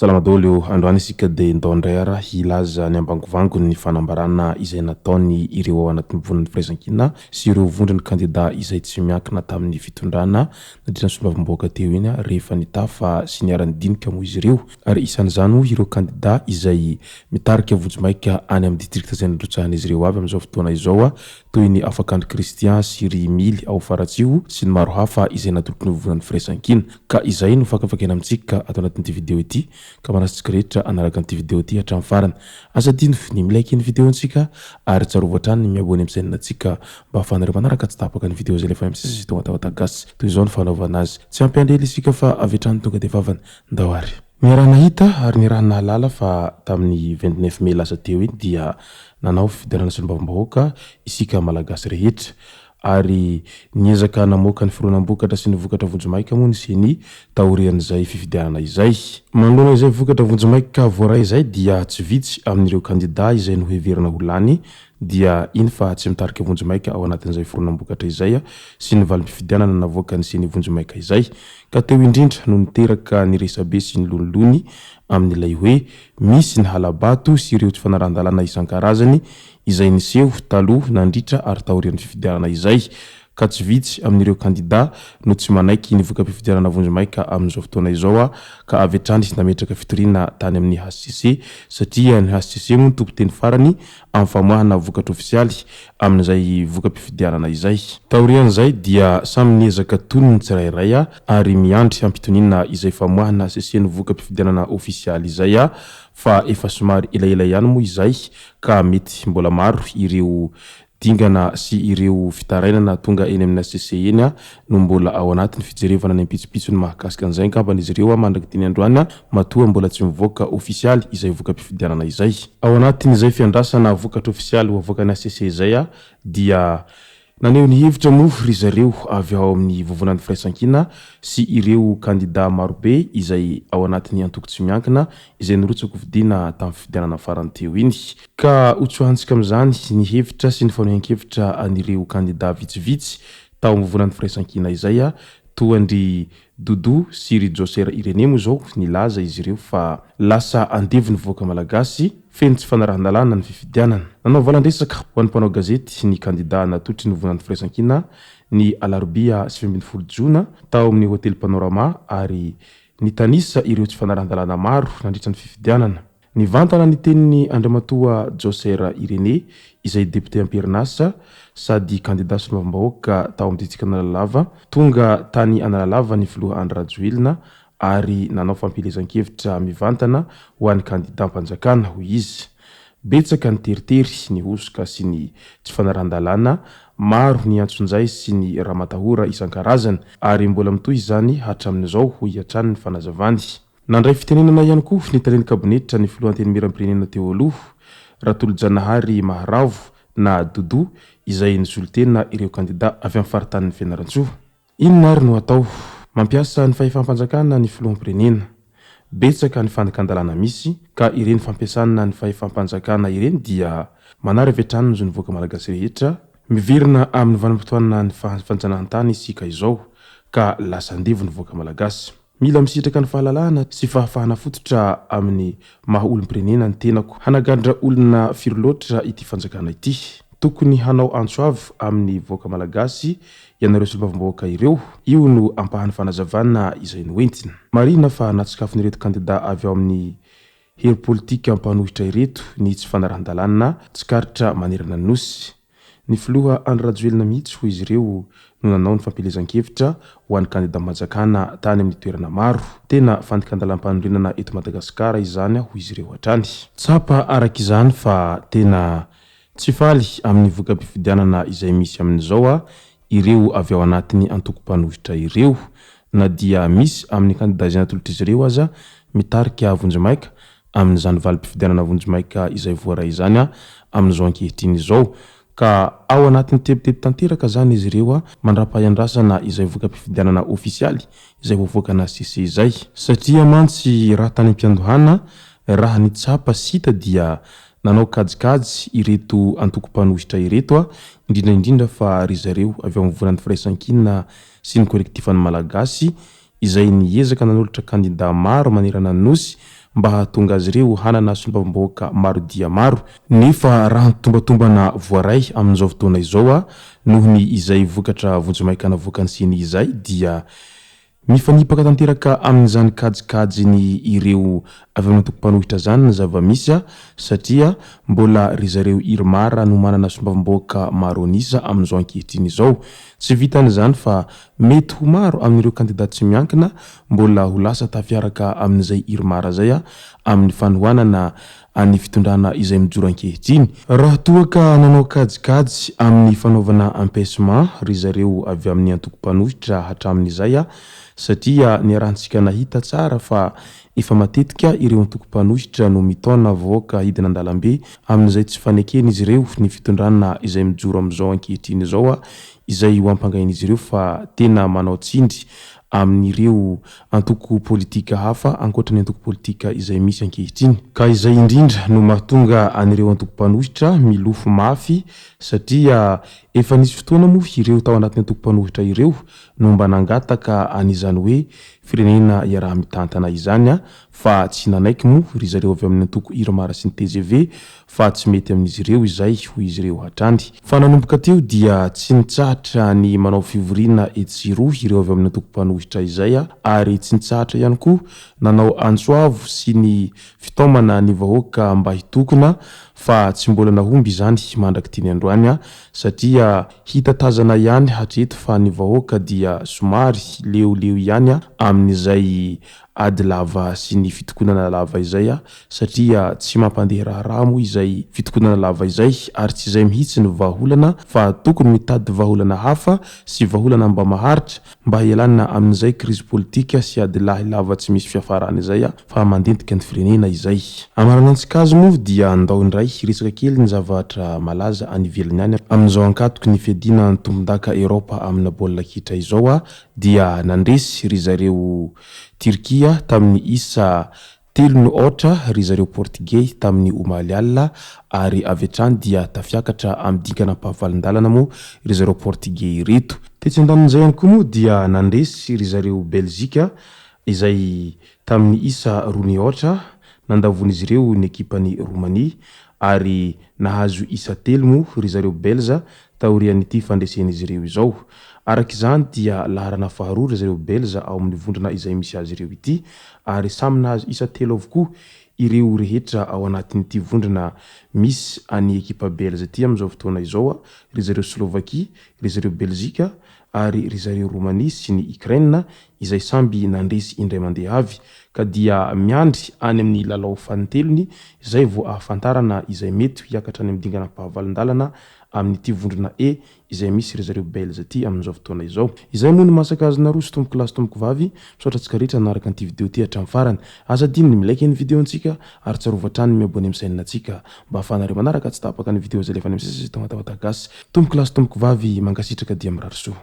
Salama daholo ô, androany isika dia ndao indray ara hilaza ny ambangovangony ny fanambarana izay nataony ireo ao anatin'ny vondron'ny firaisankina sy ireo vondron'ny kandida izay tsy miankina tamin'ny fitondrana nandritra ny solombavambahoaka teo iny rehefa nitafa sy niara-nidinika moa izy ireo ary isan'izany moa ireo kandida izay mitarika vonjimaika any amin'ny distrikta izay nirotsahan'izy ireo avy amin'izao fotoana izao toy ny Afakandry Christian sy ry Mily ao Faratsiho sy ny maro hafa izay natolotry ny Vovonan'ny Firaisankina. Ka izay no fakafakaina amintsika ato anatin'ity video ity ka manasa antsika rehetra hanaraka an'ity video ity hatramin'ny farany. Aza adino ny mi-like ny video-ntsika ary tsarovy hatrany ny mi-abonner amin'ny chaîne-ntsika mba ahafahanareo manaraka tsy tapaka ny video izay alefa MCC sy Tonga Tabata Gasy. Toy izao ny fanaovana azy. Tsy hampiandry ela isika fa avy hatrany tonga dia vavany. Ndao ary. Niaraha-nahita ary niaraha-nahalala fa tamin'ny 29 mey lasa teo iny dia nanao fifidianana solombavambahoaka isika Malagasy rehetra ary niezaka namoaka ny fironam-bokatra sy ny vokatra vonjimaika moa ny Ceni taorian'izay fifidianana izay. Manoloana izay vokatra vonjimaika voaray izay dia tsy vitsy amin'ireo kandida izay noheverina ho lany dia iny fa tsy mitarika vonjimaika ao anatin'izay fironam-bokatra izay sy ny valim-pifidianana navoakan'ny Ceni vonjimaika izay ka teo indrindra no niteraka ny resabe sy ny lonilony amin'ilay hoe misy ny hala-bato sy ireo tsy fanarahan-dalàna isan-karazany izay niseho taloha, nandritra ary taorian'ny fifidianana izay ka tsy vitsy amin'ireo kandida no tsy manaiky ny voka-pifidianana vonjimaika amin'izao fotoana izao ka avy hatrany nametraka fitoriana tany amin'ny hcc satria ny hcc moa no tompon-teny farany amin'ny famoahana vokatra ofisialy amin'izay voka-pifidianana izay. Taorian'izay dia samy niezaka tony ny tsirairay ary miandry hampitoniana izay famoahana hcc ny voka-pifidianana ofisialy izay fa efa somary elaela ihany moa izay ka mety mbola maro ireo dingana sy ireo fitarainana tonga eny amin'ny hcc eny no mbola ao anatin'ny fijerevana ny ampitsopitsony mahakasika an'izay angambany izy ireo mandrak'ity ny androany matoa mbola tsy mivoaka ofisialy izay voka-pifidianana izay. Ao anatin'izay fiandrasana vokatra ofisialy ho avoakan'ny hcc izay dia naneho ny hevitra moa ry zareo avy ao amin'ny Vovonan'ny Firaisankina sy ireo kandida marobe izay ao anatin'ny antoko tsy miankina izay nirotsak'hofidiana tamin'ny fifidianana farany teo iny. Ka hotsoahantsika amin'izany ny hevitra sy ny fanehoan-kevitra an'ireo kandida vitsivitsy tao amin'ny Vovonan'ny Firaisankina izay toa an-dry Doudou sy ry Joser Irénée moa izao nilaza izy ireo fa lasa andevo ny vahoaka malagasy, feno tsy fanarahan-dalàna ny fifidianana. Nanao valan-dresaka ho an'ny mpanao gazety ny kandida natolotry ny Vovonan'ny Firaisankina ny alarobia 19 jona tao amin'ny hotely Panorama ary nitanisa ireo tsy fanarahan-dalàna maro nandritra ny fifidianana. Nivantana ny tenin'i Andriamatoa Joser Irénée, izay depiote am-perinasa sady kandida solombavambahoaka tao amin'ny distrikan'Analalava. Tonga tany Analalava ny filoha Andry Rajoelina ary nanao fampielezan-kevitra mivantana ho an'ny kandidam-panjakana, hoy izy. Betsaka ny teritery, ny hosoka sy ny tsy fanarahan-dalàna, maro ny antsonjay sy ny ramatahora isan-karazany ary mbola mitohy izany hatramin'izao, hoy hatrany ny fanazavany. Nandray fitenenana ihany koa ny talen'ny kabinetra ny filoha Antenimierampirenena teo aloha, Ratolojanahary Maharavo na Doudou izay nisolo tena ireo kandida avy amin'ny faritanin'i Fianarantsoa. Inona ary no atao? Mampiasa ny fahefam-panjakana ny filoham-pirenena. Betsaka ny fandikan-dalàna misy ka ireny fampiasana ny fahefam-panjakana ireny dia manary avy hatrany ny zon'ny vahoaka malagasy rehetra. Miverina amin'ny vanim-potoanan'ny fanjanahantany isika izao ka lasa andevo ny vahoaka malagasy. Mila misitraka ny fahalalahana sy fahafahana fototra amin'ny maha olom-pirenena ny tenako. Hanagadra olona firy loatra ity fanjakana ity? Tokony hanao antso avo amin'ny vahoaka malagasy ianareo solombavambahoaka ireo. Io no ampahan'ny fanazavana izay noentina. Marihina fa natsikafon'ireto kandida avy ao amin'ny hery politika mpanohitra ireto ny tsy fanarahan-dalàna tsikaritra manerana ny Nosy. Ny filoha Andry Rajoelina mihitsy hoy izy ireo no nanao ny fampielezan-kevitra ho an'ny kandidam-panjakana tany amin'ny toerana maro. Tena fandikan-dalàm-panorenana eto Madagasikara izany hoy izy ireo hatrany. Tsapa araka izany fa tena tsy faly amin'ny voka-pifidianana izay misy amin'izao ireo avy ao anatin'ny antoko mpanohitra ireo na dia misy amin'ny kandida izay natolotr'izy ireo aza mitarika vonjimaika amin'izany valim-pifidianana vonjimaika izay voaray izany amin'izao ankehitriny izao. Ka ao anatin'ny tebiteby tanteraka izany izy ireo mandrapahiandrasana izay voka-pifidianana ofisialy izay ho avoakana CC izay. Satria mantsy raha tany am-piandohana, raha ny tsapa sy hita dia nanao kajikajy ireto antoko mpanohitra ireto, indrindra indrindra fa ry zareo avy ao amin'ny Vovonan'ny Firaisankina sy ny Kolektifan'ny Malagasy izay niezaka nanolotra kandida maro manerana ny Nosy mba hahatonga azy ireo hanana solombavambahoaka maro dia maro. Nefa raha ny tombatombana voaray amin'izao fotoana izao noho ny izay vokatra vonjimaika navoakan'ny Ceni izay dia mifanipaka tanteraka amin'izany kajikajiny ireo avy amin'ny antoko mpanohitra izany ny zava-misy satria mbola ry zareo IRMAR no manana solombavambahoaka maro an'isa amin'izao ankehitriny izao. Tsy vitan'izany fa mety ho maro amin'ireo kandida tsy miankina mbola ho lasa tafiaraka amin'izay IRMAR izay amin'ny fanohanana an'ny fitondrana izay mijoro ankehitriny. Raha toa ka nanao kajikajy amin'ny fanaovana empêchement ry zareo avy amin'ny antoko mpanohitra hatramin'izay satria niarahantsika nahita tsara fa efa matetika ireo antoko mpanohitra no mitaona vahoaka hidina an-dalambe amin'izay tsy faneken'izy ireo ny fitondrana izay mijoro amin'izao ankehitriny izao izay ho ampangain'izy ireo fa tena manao tsindry amin'ireo antoko politika hafa ankoatra ny antoko politika izay misy ankehitriny. Ka izay indrindra no mahatonga an'ireo antoko mpanohitra milofo mafy satria efa nisy fotoana moa ireo tao anatin'ny antoko mpanohitra ireo no mba nangataka an'izany hoe firenena iaraha-mitantana izany fa tsy nanaiky moa ry zareo avy amin'ny antoko Irmar sy ny tgv fa tsy mety amin'izy ireo izay, hoy izy ireo hatrany. Fa nanomboka teo dia tsy nitsahatra ny manao fivoriana etsy sy eroa ireo avy amin'ny antoko mpanohitra izay ary tsy nitsahatra ihany koa nanao antso avo sy ny fitaomana ny vahoaka mba hitokona fa tsy mbola nahomby izany mandrak'ity ny androany satria hita tazana ihany hatreto fa ny vahoaka dia somary leoleo ihany amin'izay ady lava sy ny fitokonana lava izay satria tsy mampandeha raharaha moa izay fitokonana lava izay ary tsy izay mihitsy no vahaolana fa tokony mitady vahaolana hafa sy vahaolana mba maharitra mba hialana amin'izay krizy politika sy ady lahy lava tsy misy fiafarany izay fa mandentika ny firenena izay. Amaranantsika azy moa dia ndao indray hiresaka kely ny zavatra malaza any ivelany any amin'izao ankatoky ny fiadiana ny tompondaka Eraopa amina baolina kitra izao dia nandresy ry zareo Tirkia tamin'ny isa telo no aotra ry zareo Portigey tamin'ny omaly alina ary avy hatrany dia tafiakatra amin'ny dingana ampahavalon-dalana moa ry zareo Portigey ireto. Tetsy andanin'izay ihany koa moa dia nandresy ry zareo Belzika izay tamin'ny isa roa ny aotra nandavoan'izy ireo ny ekipan'i Romania ary nahazo isa telo moa ry zareo Belza taorian'ity fandresen'izy ireo izao. Araka izany dia laharana faharoa ry zareo Belza ao amin'ny vondrona izay misy azy ireo ity ary samy nahazo isa telo avokoa ireo rehetra ao anatin'ity vondrona misy an'ny ekipa Belza ity amin'izao fotoana izao, ry zareo Slovakia, ry zareo Belzika ary ry zareo Romania sy ny Ukraine izay samby nandresy indray mandeha avy ka dia miandry any amin'ny lalao fanintelony izay vao ahafantarana izay mety hiakatra any amin'ny dingana ampahavalon-dalana amin'ity vondrona E izay misy ry zareo Belge ity amin'izao fotoana izao. Izay moa no masaka azo naroso tompoko lahy sy tompoko vavy, misaotra antsika rehetra nanaraka an'ity video ity hatramin'ny farany. Aza adino ny mi-like ny video ntsika ary tsarovy hatrany ny mi-abonner amin'ny chaîne ntsika mba ahafahanareo manaraka tsy tapaka ny video izay alefan'ny MCC eto Madagasy. Tompoko lahy sy tompoko vavy, mankasitraka dia mirary soa.